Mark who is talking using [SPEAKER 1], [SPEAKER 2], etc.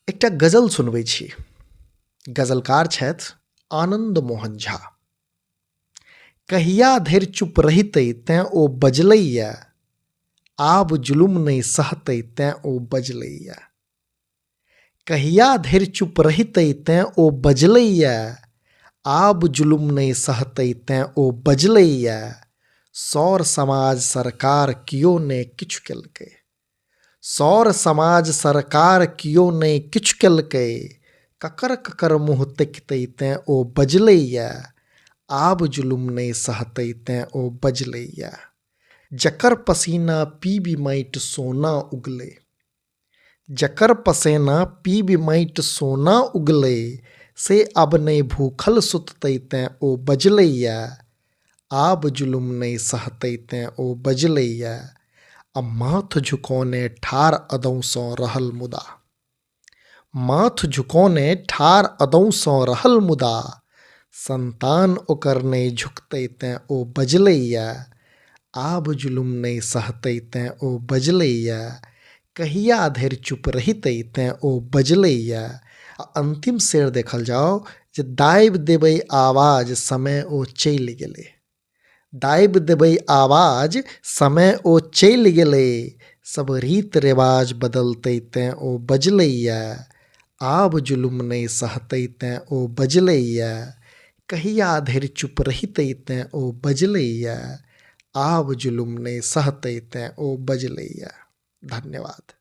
[SPEAKER 1] एकटा गजल सुनबै छी। गजलकार छथि आनन्द मोहन झा। कहिया धरि चुप रहितै तैँ ओ बजलैए, आब जुलुम नहि सहतै तैँ ओ बजलैए। कहिया धरि चुप रहितै तैँ ओ बजलैए, आब जुलुम नहि सहतै तैँ ओ बजलैए। सौर समाज सरकार कियो ने किछु केलकै, सौर समाज सरकार कियो नहि किछु केलकै, ककर ककर मुँह तकितै तैँ ओ बजलैए, आब जुलुम नहि सहतै तैँ ओ बजलैए। जकर पसीना पीबि माटि सोना उगलै, जकर पसेना पीबि माटि सोना उगलै, से आब नहि भूखल सुततै तैँ ओ बजलैए, आब जुलुम नहि सहतै तैँ ओ बजलैए। आ माथ झुकौने ठाढ़ अदौसँ रहल मुदा, माथ झुकौने ठाढ़ अदौसँ रहल मुदा, संतान ओकर नहि झुकतै तैँ ओ बजलैए, आब जुलुम नहि सहतै तैँ ओ बजलैए। कहिया धरि चुप रहितै तैँ ओ बजलैए। आ अन्तिम शेर देखल जाउ जे दाबि देबै आवाज समय ओ चलि गेलै, दाबि देबै आवाज समय ओ चलि गेलै, सब रीत रेवाज बदलतै तैँ ओ बजलैए, आब जुलुम नहि सहतै तैँ ओ बजलैए। कहिया धरि चुप रहितै तैँ ओ बजलैए, आब जुलुम नहि सहतै तैँ ओ बजलैए। धन्यवाद।